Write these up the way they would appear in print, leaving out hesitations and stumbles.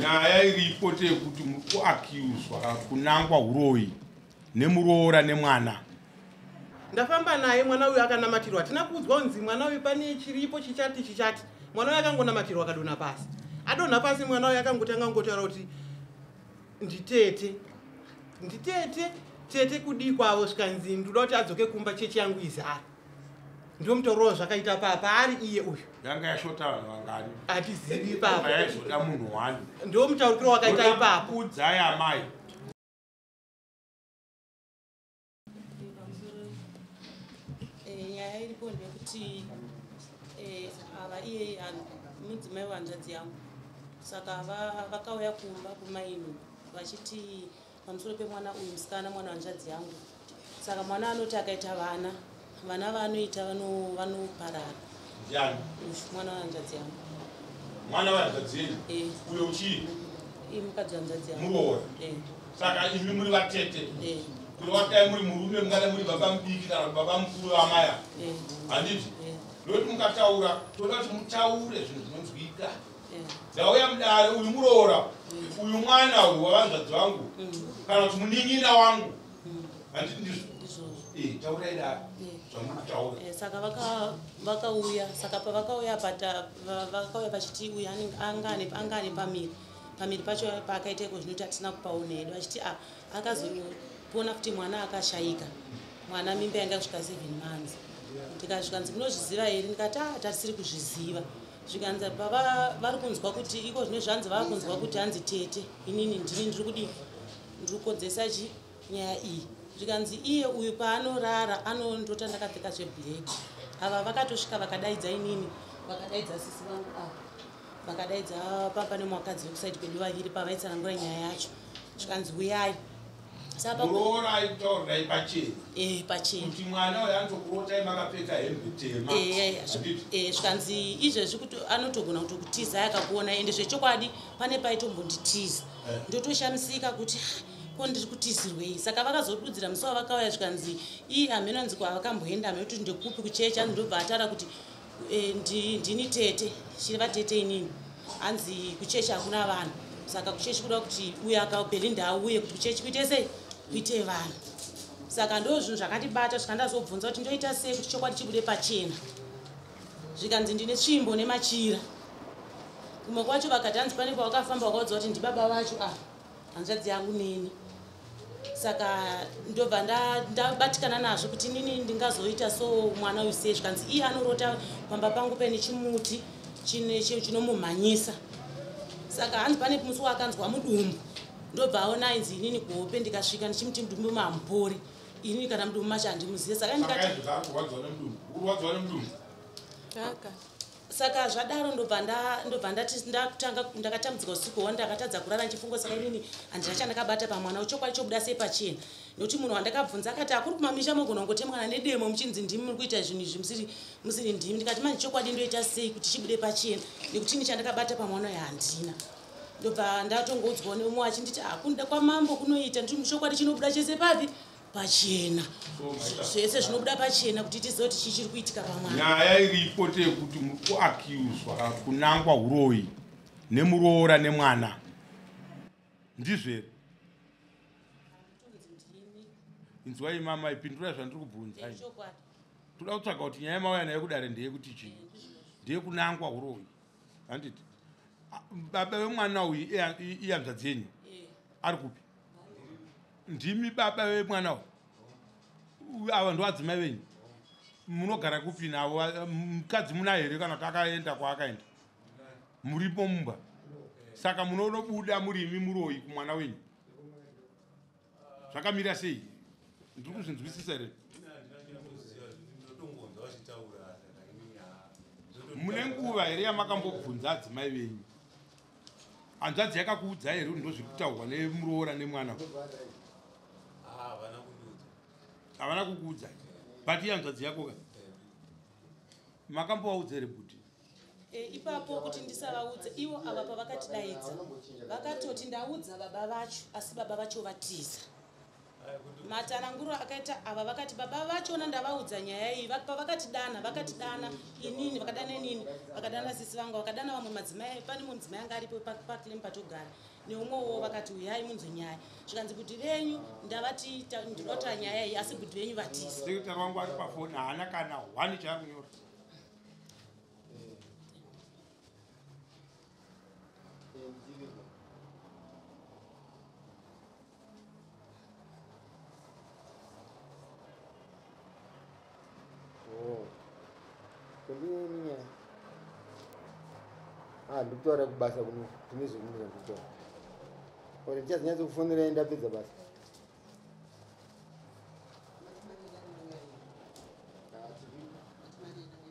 Nyaya iripo ndeyekuti muri kuakiuzwa kunangwa huroyi nemuroora nemwana. Ndafamba naye mwana uyu akanamatirwa, hatina kuudzwa kunzi mwana uyu pane chiripo chichati chichati. Mwana uyu akangonamatirwa akadonha pasi. Adonha pasi mwana uyu akangotanga kungotaura kuti nditete. Nditete, tete kudii kwavo zvikanzi ndoda kuti adzoke kumba chechi yangu izara. Ndiwo mutauro wazvakaita paari iye uyu. Yanga yashota vanhu vangani? Hatizivi ipapo. Yaizoda munhu wani. Ndiwo mutaurikiro wakaita ipapo. Udzai amai. Nyaya iripo ndeyekuti ava iye mudzimai wehanzvadzi yangu, saka vakauya kumba kumaini vachiti pamusoro pemwana uyu musikana, mwana wehanzvadzi yangu. Saka mwana anoti akaita vana, vana vaanoita vanoparara. Ndiani? Mwana wehanzvadzi yangu. Mwana wehanzvadzi yenyu? Uyo uchii? Mukadzi wehanzvadzi yangu. Muroora? Saka imi muri vatete? Kuti wakadai muri murume, mungada muri baba mudiki kana kuti baba mukuru vamaya. Handiti? Ndokuti mukataura, toda kuti mutaure zvinhu zvinonzwika. Ndauya mudare, uyu muroora, uyu mwana uyu wavanzvadzi vangu, kana kuti munin'ina wangu. Handiti ndizvo? Taurai dare zvamuri kutaura. Saka vakauya, saka pavakauya vakauya vachiti uyu anga ane pamiri. Pamiri pacho paakaita iko zvinoita hatina kupaona hedu, vachiti akazopona futi mwana akashayika. Mwana mimba yanga kusvika 7 months. Ndikasvika nzi munozviziva here? Ndikati tatisiri kuzviziva. Zvikanzi vari kunzwa kuti iko zvino zvanzi vava kunzwa kuti hanzi tete inini ndini ndiri kudii, ndiri kukodzesa chi nyaya iyi. Zvikanzi iye uyu paanorara anondota ndakapfeka zveblack. Ava vakatosvika vakadaidza inini, vakadaidza sisi vangu ava, vakadaidza papa nemwakadzi vekusaidi kwedu vaviri pavaitsanangura nyaya yacho. Zvikanzi uyai. Muroora aitaurirai pachena. Pachena. Kuti mwana uyu anotokurotai makapfeka hembe tema. Zvikanzi izvezvi kuti anotogona kutokutiza akakuona, ende zvechokwadi pane paitombonditiza. Ndotoshamisika kuti ko ndiri kutizirwei. Saka vakazodudzira musi wavakauya zvikanzi iye hameno anzi kwavakamboenda, hameno kuti ndekupi kuchechi, hanzi ndobva ataura kuti ndini tete, chireva tete inini. Hanzi kuchechi hakuna vanhu. Saka kuchechi kuda kuti uye akabelinda auye kuti kuchechi kuite sei? Kuite vanhu. Saka ndo zvinhu zvakandibata, zvikandazobvunza kuti ndoita sei kuti chokwadi chibude pachena. Zvikanzi ndine tsvimbo nemachira. Kumwe kwacho vakati hanzi pane pawakafamba wakaudza kuti ndibaba vacho hanzvadzi yangu neni. Saka ndobva ndabatikana nazvo kuti inini ndingazoita so mwana uyu sei. Zvikanzi iye anorota pamba pangu paine chimuti chinomumhanyisa. Saka hanzi pane musi waakanzwa mudumbu, ndobva aona ainzi inini kuhope, ndikasvika ndichimuti mudumbu mamupori, inini kana mudumbu macho handimuzive. Saka ndikati saka zvadaro ndobva ndati ndakutanga ndakatambudzika usiku hwo, ndakatadza kurara ndichifunga. Saka inini handina chandakabata pamwana, chokwadi chobuda sei pachena. Nekuti munhu wandakabvunza akati akuri kumamisha mogona kungotemwana nedemo muchinzi ndimi muri kuita zvinhu izvi musiri ndimi. Ndikati manje chokwadi ndoita sei kuti chibude pachena, nekuti ini chandakabata pamwana uyu handina. Ndobva ndatongoudzwawo neumwe achinditi kuda kwamambo kunoita, nditi chokwadi chinobuda chese papi pachena, zvese zvinobuda pachena kuti tizive kuti chii chiri kuitika pamwana. Nyaya iripo ndeyekuti muri kuakiuzwa kunangwa huroyi nemuroora nemwana. Ndizvo here? Inzwai mama, ipindurai zvandiri kubvunzai. Toda kutsvaga kuti nyaya mauya nayo kudare ndeyekuti chii? Ndeyekunangwa huroyi. Handiti? Baba vemwana uyu ihanzvadzi yenyu? Ari kupi? Ndimi baba vemwana uyu? Ava ndo adzimai venyu? Munogara kupi navo? Mukadzi munaye here kana kuti akaenda kwaakaenda? Muripo mumba? Saka munonobuda murimi muroyi kumwana wenyu? Zvakamira sei? Ndiri kuzvinzwisisa here? Mune nguva here yamakambobvunza adzimai venyu? Hanzvadzi yakakuudzai here kuti ndozviri kutaurwa nemuroora nemwana? Havana kukuudzai. But ihanzvadzi yako ka? Makambovaudza here kuti? Ipapo kuti ndisavaudze, ivo ava pavakatidaidza vakatoti ndaudza baba vacho, asi baba vacho vatiza. Matananguro akaita ava vakati baba vachona ndavaudza nyaya iyi pavakatidana vakatidana inini vakadana inini vakadana sisi vangu vakadana vamwe madzimai pane mudzimai anga aripo paclem patogara neumwewo vakati uyai munzwe nyaya zvikanzi bhudhi venyu ndavati ndinotaura nyaya iyi asi bhudhi venyu vatisa. Sekretary wangu ari pafoni haana kana hwani chaari kunyora. Ndikutaura kubasa kuno tine zvimwe zvandikutaura. Ore ndichazonyatsokufonerai ndapedza basa.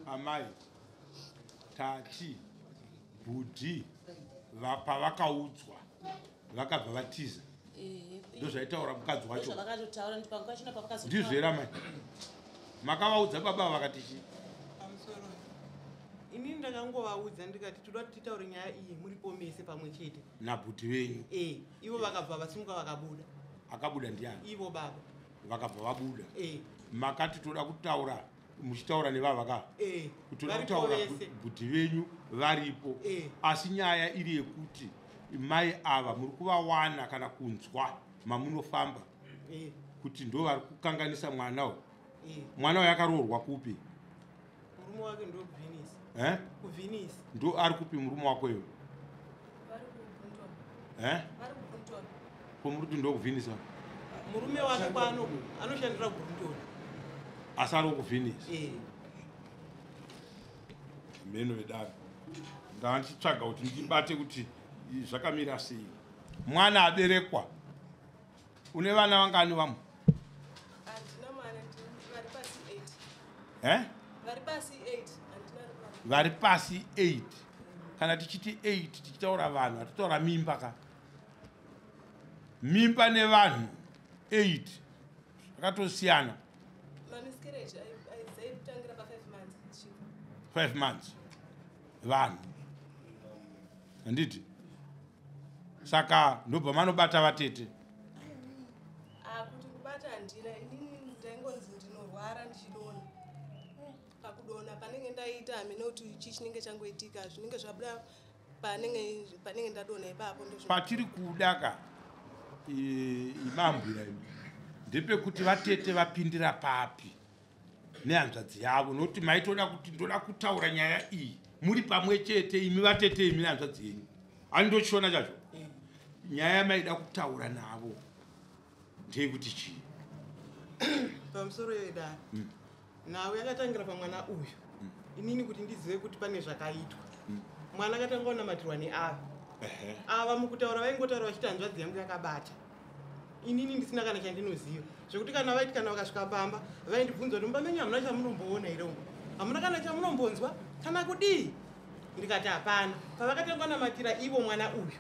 Amai, tati, bhudhi pavakaudzwa vakabva vatiza. Ndozvaitaura mukadzi wacho. Ndizvo here amai? Makavaudza baba vakati chii? Inini ndakangovaudza ndikati toda kuti titaure nyaya iyi muripo mese pamwe chete. Nabhudhi venyu. Ivo vakabva vasimuka vakabuda. Akabuda ndiani? Ivo baba. Vakabva vabuda. Makati toda kutaura muchitaura nevava ka? Toda kutaura bhudhi venyu varipo. Asi nyaya iri yekuti mai ava muri kuvawana kana kunzwa mamunofamba kuti ndo vari kukanganisa mwana uyu. Mwana uyu akaroorwa kupi? Murume wake ndo Venice. Kuvenice. Ndo ari kupi murume wako iwe? Vari kuBrunton. Ko muri kuti ndo kuVenice? Murume wake kwano anoshandira kuBrunton. Asi ari kuVenice. Mheno vedare. Ndandichitsvaga kuti ndibate kuti zvakamira sei. Mwana aberekwa. Une vana vangani vamwe? Handina mwana, vari pasi 8. Vari pasi 8, handina mwana. Vari pasi 8. Kana tichiti 8 tichitaura vanhu, hatitaura mimba ka. Mimba nevanhu 8 zvakatosiyana. Mamiscarriage aitangira pa 5 months. 5 months. Vanhu. Handiti? Saka ndobva manobata vatete. Kuti kubata handina, inini ndaingonzi ndinorwara ndichidonha. Pakudonha panenge ndaita hamene kuti chii chinenge changoitika, zvinenge zvabuda panenge ndadonha ipapo. Patiri kuda ka imambwira imi ndepekuti vatete vapindira papi nehanzvadzi yavo, nokuti maitoda kuti ndoda kutaura nyaya iyi muri pamwe chete imi vatete imi nehanzvadzi yenyu. Handindochiona chacho. Nyaya maida kutaura navo ndeyekuti chii? Pamusoro yedare. Nhau yakatangira pamwana uyu. Inini kuti ndizive kuti pane zvakaitwa. Mwana akatanga kunamatirwa neava. Ava mukutaura vaingotaura vachiti hanzvadzi yangu yakabata. Inini ndisina kana chandinoziva. Zvekuti kana vaiti kana vakasvika pamba vaindibvunza kuti mumba menyu hamuna chamunomboona here umu? Hamuna kana chamunombonzwa kana kudii? Ndikati hapana. Pavakatanga kunamatira ivo mwana uyu.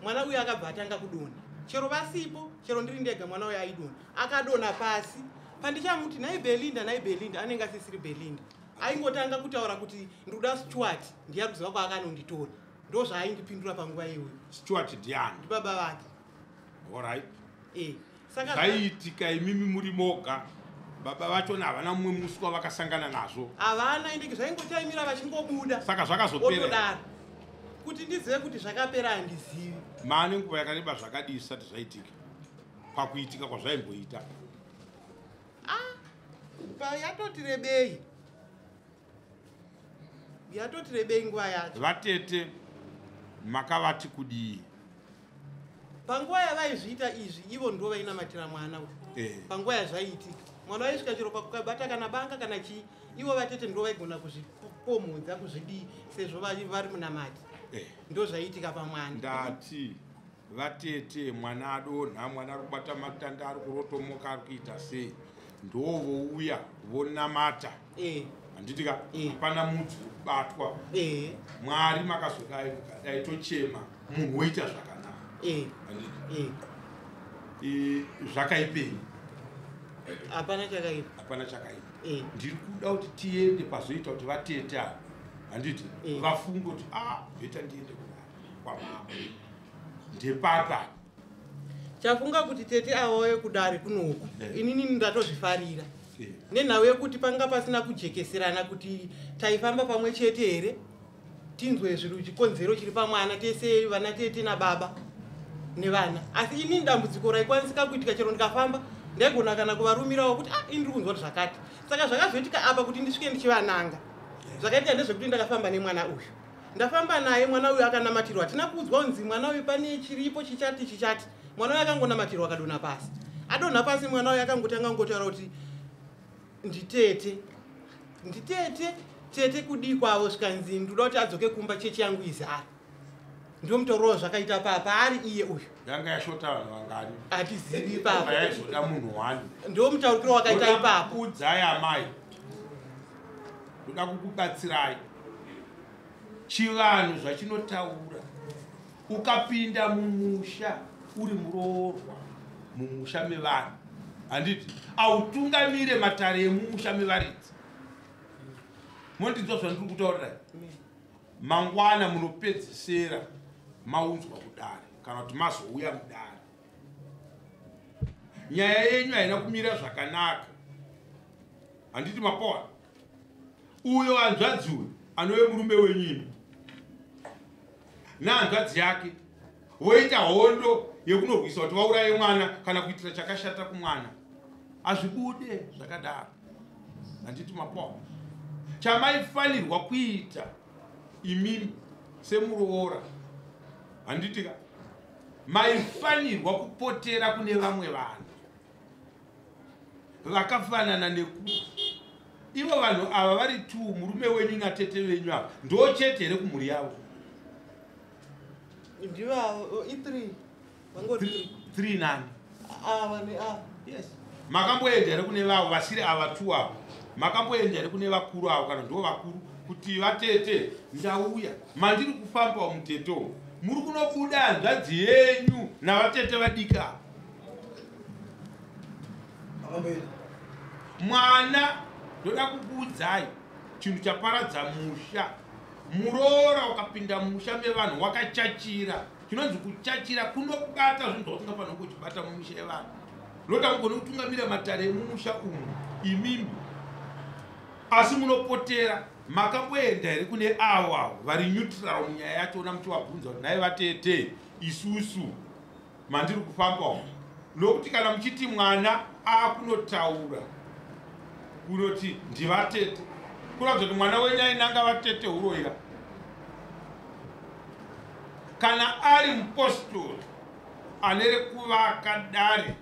Mwana uyu akabva atanga kudonha. Chero vasipo, chero ndiri ndega mwana uyu aidonha. Akadonha pasi. Pandichamuti nhai Belinda, nhai Belinda, anenge asisiri Belinda. Aingotanga kutaura kuti ndoda Stuart, ndiye ari kuziva kwaakanonditora. Ndo zvaaindipindura panguva iyoyo. Stuart ndiani? Ndibaba vake. Alright. Saka zvaiitika imimi muri moga. Baba vachona havana mumwe musi wavakasangana nazvo. Havana, ende zvaingotaimira vachingobuda. Saka zvakazopera. Otodaro. Kuti ndizive kuti zvakapera handizivi. Maane nguva yakareba zvakadii zvisati zvaitika? Pakuitika kwazvaimboita. Yatoti rebei. Yatoti rebei nguva yacho. Vatete makavati kudii? Panguva yavaizviita izvi ivo ndo vainamatira mwana uyu. Panguva yazvaiitika. Mwana waisvika chero pakubata kana banga kana chii, ivo vatete ndo vaigona kuzvipomhodza kuzvidii sezvo vari munamati. Ndo zvaiitika pamwana. Ndati vatete mwana adonha, mwana ari kubata matanda, ari kurotomoka, ari kuita sei, ndovouya vonamata. Handiti ka? Hapana mudzi kubatwa. Mwari makazodai mukadai tochema munhu woita zvakanaka. Handiti? Zvakaipei? Hapana chakaipa. Hapana chakaipa. Ndiri kuda kuti tiende pazoita kuti vatete ava. Handiti? Vafunge kuti beta ndiende kwamama. Ndepapa. Chafunga kuti tete avo kudare kunoku, inini ndatozvifarira nenhau yekuti panga pasina kujekeserana kuti taifamba pamwe chete here, tinzwe zviri chikonzero chiri pamwana tese vana tete nababa nevana. Asi inini dambudziko raikwanisika kuitika chero ndikafamba ndaigona kana kuvarumirawo kuti ah, ini ndiri kunzwa kuti zvakati. Saka zvakazoitika apa kuti ndisvike ndichivananga, zvakaitika ndezvekuti ndakafamba nemwana uyu, ndafamba naye mwana uyu akanamatirwa. Hatina kuudzwa kunzi mwana uyu pane chiripo chichati chichati. Mwana uyu akangonamatirwa akadonha pasi, adonha pasi mwana uyu akangotanga kungotaura kuti nditete, nditete, tete kudii kwavo. Zvikanzi ndoda kuti adzoke kumba, chechi yangu izara. Ndiwo mutauro zvakaita paari iye uyu. Yanga yashota vanhu vangani? Hatizivi ipapo. Yaizoda munhu wani. Ndiwo mutaurikiro wakaita ipapo. Kuudzai amai, ndoda kukubatsirai. Chivanhu zvachinotaura, ukapinda mumusha uri muroorwa mumusha mevanhu, handiti autungamire matare emumusha mevaridzi. Mondinzwa zvandiri kutaurirai? Mangwana munopedzisera maunzwa kudare kana kuti mazouya mudare, nyaya yenyu haina kumira zvakanaka, handiti mapoa? Uyo hanzvadzi uyu anove murume wenyu imi nehanzvadzi yake voita hondo yekunorwisa kuti vauraye mwana kana kuitira chakashata kumwana. Hazvibude zvakadaro, handiti mapoa? Chamaifanirwa kuita imimi semuroora, handitika, maifanirwa kupotera kune vamwe vanhu vakafanana, nekuti ivo vanhu ava vari tu murume wenyu natete venyu ava ndo chete here kumhuri yavo? Ndivavo i3, vangori. 3 nani? Ava neava. Yes. Makamboenda here kune vavo vasiri ava tu ava? Makamboenda here kune vakuru avo, kana ndo vakuru, kuti vatete, ndauya mandiri kufambawo mutete umu, muri kunobuda hanzvadzi yenyu navatete vadiki ava? Mwana, ndoda kukuudzai chinhu chaparadza musha. Muroora ukapinda musha mevanhu wakachachira, chinonzi kuchachira kunobata zvinhu zvausingafanira kuchibata mumisha yevanhu. Noda mugone kutungamira matare emumusha umu imimi, asi munopotera. Makamboenda here kune avo avo vari neutral munyaya yachona, muchivabvunza kuti nhai vatete, isusu mandiri kufamba umu? Nokuti kana muchiti mwana akunotaura kunoti ndivatete, kuratidza kuti mwana wenyu ainanga vatete uroya. Kana ari mupostori ane rekuvaka dare,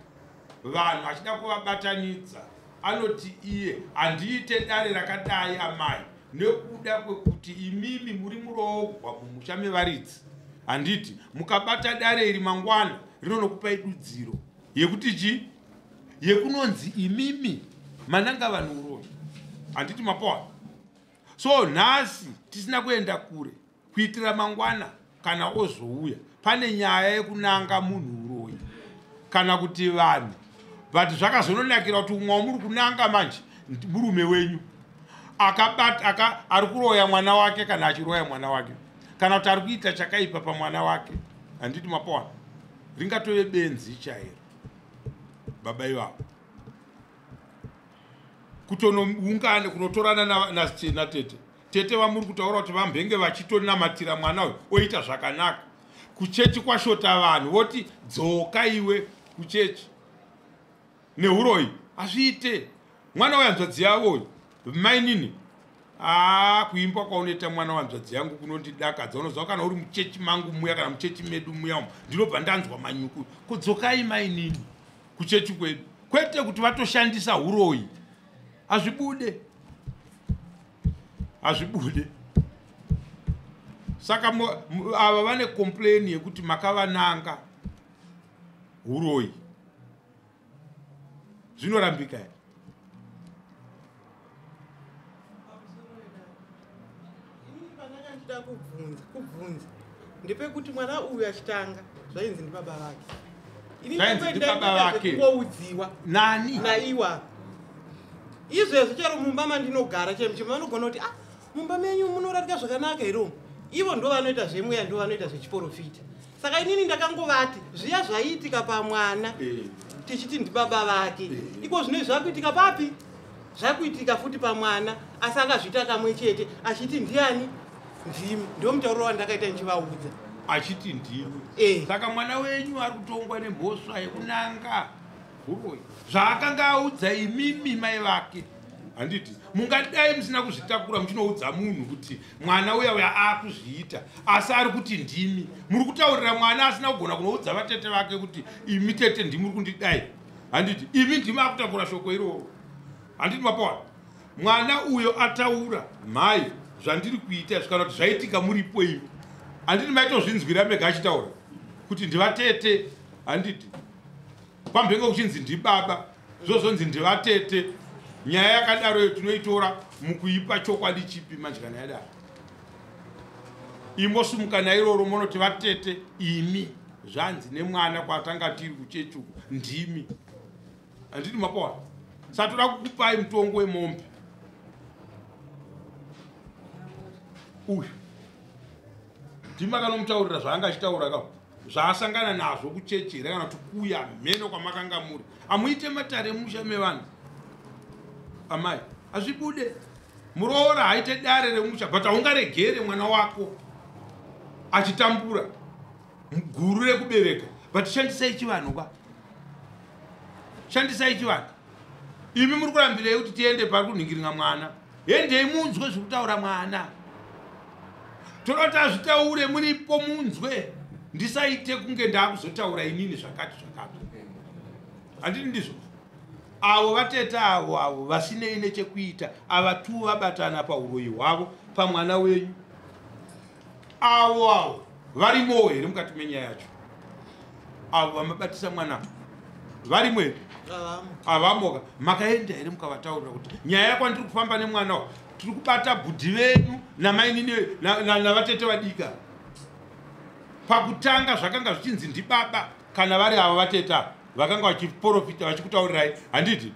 vanhu achida kuvabatanidza, anoti iye handiite dare rakadai amai, nekuda kwekuti imimi muri muroogwa mumusha mevaridzi, handiti mukabata dare iri mangwana rinonokupai dudziro yekuti chi yekunonzi imimi mananga vanhu uroyi, handiti mapoa? So nhasi tisina kuenda kure, kuitira mangwana kana ozouya pane nyaya yekunanga munhu uroyi kana kuti vanhu, but zvakazononakira kuti umwe wamuri kunanga manje murume wenyu akabata aka ari kuroya mwana wake, kana achiroya mwana wake, kana kuti ari kuita chakaipa pamwana wake, handiti mapoa? Ringatove benzi chairo baba ivavo, kutonoungana kunotorana natete, tete vamuri kutaura kuti vambenge vachitonamatira mwana uyu oita zvakanaka. Kuchechi kwashota vanhu, voti dzoka iwe kuchechi neuroyi. Hazviite. Mwana wehanzvadzi yavo uyu, mainini, aa, kuimba kwaunoita mwana wanzvadzi yangu kunondidakadza. Unoziva, kana uri muchechi mangu muya, kana muchechi medu muya umu, ndinobva ndanzwa manyuku. Kudzokai mainini kuchechi kwedu, kwete kuti vatoshandisa uroyi. Hazvibude, hazvibude. Saka ava vane complain yekuti makavananga uroyi. Zvinorambika here? Inini pandanga ndichida kubvunza ndepekuti mwana uyu achitanga zvainzi ndibaba vake. Ini Zvainzi ndibaba vake. Kungoudziwa Nani? Naiwa. Izvezvi chero mumba mandinogara chemo chemo vanogona kuti, ah, mumba menyu munoratika zvakanaka here umu? Ivo ndo vanoita zvemweya, ndo vanoita zvechiprofita. Saka inini ndakangovati zviya zvaiitika pamwana tichiti ndibaba vake, iko zvino zvakuitika papi? Zvakuitika futi pamwana, asi akazviita kamwe chete achiti ndiani? Ndimi. Ndo mutauro wandakaita ndichivaudza achiti ndimi. Saka mwana wenyu ari kutongwa nemhosva yekunanga huroyi zvaakanga audza imimi mai vake. Handiti mungadai musina kuzvitakura muchinoudza munhu kuti mwana uya uya akuzviita, asi ari kuti ndimi. Muri kutaurira mwana asina kugona kunoudza vatete vake kuti imi tete ndimi muri kundidai. Handiti imi ndimi akutakura shoko iroro. Handiti mapawana mwana uyo ataura mhai zvandiri kuita kana kuti zvaitika muripo imi. Handiti maitozvinzwira mega achitaura kuti ndivatete. Handiti pambenge kuchinzi ndibaba, zvozonzi ndivatete. Nyaya yakadaro tinoitora mukuipa chokwadi chipi manje kana yadaro? Imbosumuka nairoro monoti vatete imi zvanzi nemwana kwatanga tiri kuchechi uku ndimi. Handiti mapawana? Saka toda kukupai mutongo wemombe uyu. Ndimi akanomutaurira zvaanga achitaura ka, zvaasangana nazvo kuchechi here kana kuti kuya mheno kwamakanga muri. Amuite matare musha mevanhu amai, hazvibude. Muroora haite dare remusha, but haungaregere mwana wako achitambura guru rekubereka. But shandisai chivanhu ka, shandisai chivanhu. Imi muri kurambirei kuti tiende pari kunhingiringa mwana? Hendei munzwe zviri kutaura mwana. Toda kuti azvitaure muripo munzwe, ndisaite kunge ndaakuzotaura inini zvakati zvakati. Handiti ndizvo? Avo vatete avo avo vasinei nechekuita ava tu vabatana pauroyi hwavo pamwana wenyu. Avo avo varimowo here mukati menyaya yacho? Avo vamabatisa mwana varimo here? Avamoka. Makaenda here mukavataurira kuti nyaya yakwandiri kufamba nemwana uyu tiri kubata bhudhi venyu namainini navatete vadika? Pakutanga zvakanga zvichinzi ndibaba kana vari avo vatete ava vakanga vachiprofita vachikutaurirai. Handiti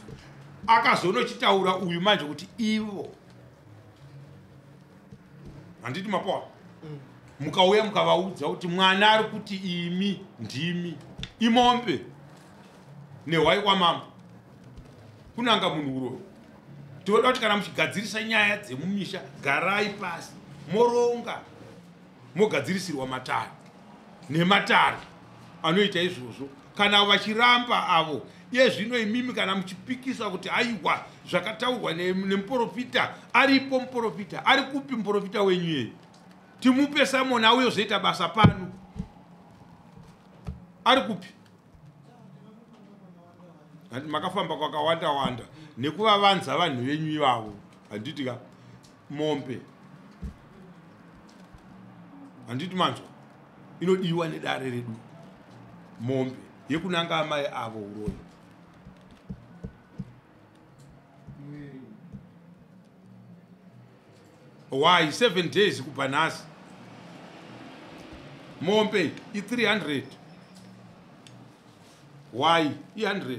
akazonochitaura uyu manje kuti ivo. Handiti mapoa? Mukauya mukavaudza kuti mwana ari kuti imi ndimi imombe nehwai kwamambo kunanga munhu uroyi. Tinoda kuti kana muchigadzirisa nyaya dzemumisha garai pasi moronga mogadzirisirwa matare nematare anoita izvozvo. Kana vachiramba avo iye zvino imimi kana muchipikisa kuti aiwa zvakataurwa nemuprofita, aripo muprofita, ari kupi muprofita wenyu yeye? Timupe samoni auye zoita basa pano. Ari kupi? Makafamba kwakawanda wanda nekuvavanza vanhu venyu ivavo. Handiti ka mombe handiti manzwa inodiwa nedare redu, mombe yekunanga amai avo uroyi. Why 7 days kubva nhasi? Mombe i300, why i100?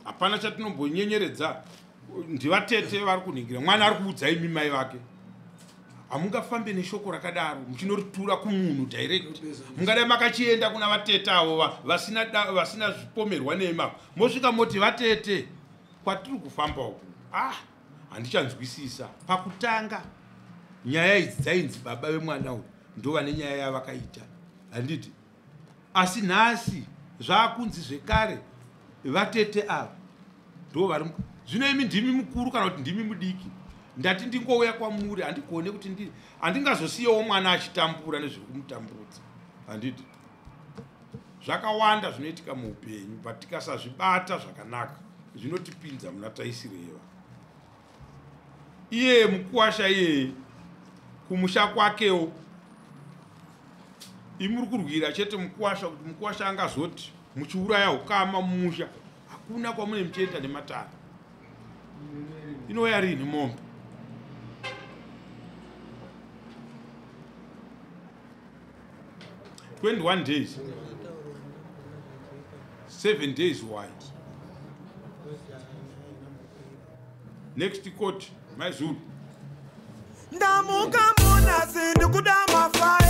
Hapana chatinombonyenyeredza. Ndivatete vari kuningira mwana ari kuudza imi mai vake. Hamungafambe neshoko rakadaro muchinoritura kumunhu direct. Mungadai makachienda kuna vatete avo vasina zvipomerwa nema, mosvika moti vatete kwatiri kufamba uku handichanzwisisa. Pakutanga nyaya idzi dzainzi baba vemwana uyu ndo vane nyaya yavakaita, handiti? Asi nhasi zvaakunzi zvekare vatete ava ndo vari. Zvino imi ndimi mukuru kana kuti ndimi mudiki? Ndati ndingouya kwamuri, handigone kuti handingazosiyewo mwana achitambura nezviri kumutambudza. Handiti zvakawanda zvinoitika muupenyu, but tikasazvibata zvakanaka zvinotipinza muna taisireva. Iye mukuwasha iyeye kumusha kwakewo imuri kurwira chete mukuwasha kuti mukuwasha angazoti muchiuraya ukama mumusha. Hakuna kwamune muchienda nematare. Inouya rini mombe? 21 days, 7 days. Why next court maizulu? Ndamuka munasi ndikuda mafaya.